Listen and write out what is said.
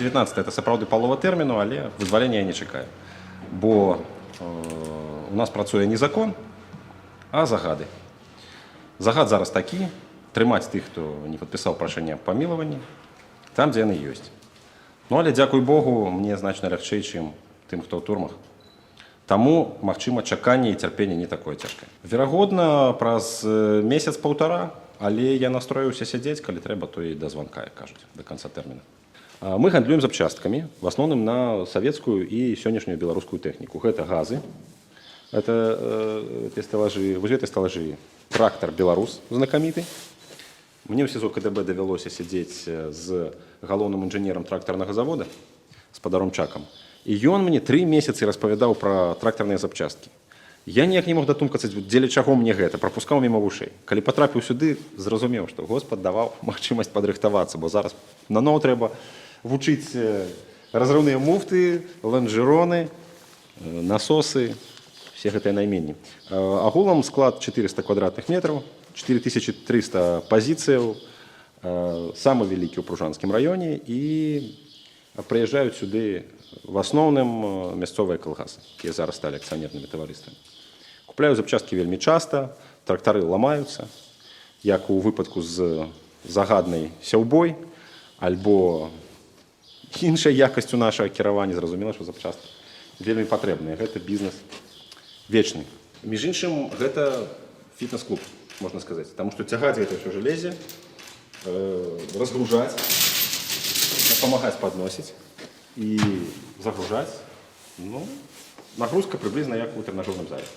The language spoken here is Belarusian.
19 это сапраўды палова тэрміну, але вызвалення я не чакаю. Бо у нас працуе не закон, а загады. Загад зараз такі: трымаць тых, хто не падпісаў прашэнне аб памілаванні, там, дзе яны ёсць. Ну, але, дзякуй Богу, мне значна лягчэй, чым тым, хто ў турмах. Таму, магчыма, чаканне і цярпенне не такое цяжкае. Верагодна, праз месяц-паўтара, але я настроіўся сядзець, калі трэба, то і да званка, як кажуць, да канца тэрміна. Мы гандлюем запчасткамі, в асноўным на савецкую і сённяшнюю беларускую тэхніку. Гэта газы, это те стэлажы, вось гэты стэлажы — трактар «Беларус» знакаміты. Мне ў СІЗО КДБ давялося сядзець з галоўным інжынерам трактарнага завода, спадаром Чакам. І ён мне 3 месяцы распавядаў пра трактарныя запчасткі. Я ніяк не мог датумкацца, дзеля чаго мне гэта, прапускаў міма вушэй. Калі патрапіў сюды, зразумеў, што Господ даваў магчымасць падрыхтавацца, бо зараз наноў трэба вучыць разрыўныя муфты, ланжэроны, насосы, все гэтыя найменні. Агулам склад 400 квадратных метраў, 4300 пазіцыяў, самы вялікі ў Пружанскім раёне, і прыязджаюць сюды в асноўным мясцовыя калгасы, якія зараз сталі акцыянернымі таварыствамі. Купляю запчасткі вельмі часта, трактары ламаюцца, як у выпадку з загаднай сяўбой альбо іншай якасцю нашага кіравання, зразумела, што запчасткі вельмі патрэбныя. Гэта бізнес вечны. Між іншым, гэта фітнес-клуб, можна сказаць, таму што цягаць гэта ўсё жалезе, разгружаць, дапамагаць падносіць і загружаць, ну, нагрузка прыблізна як у трэнажорным зале.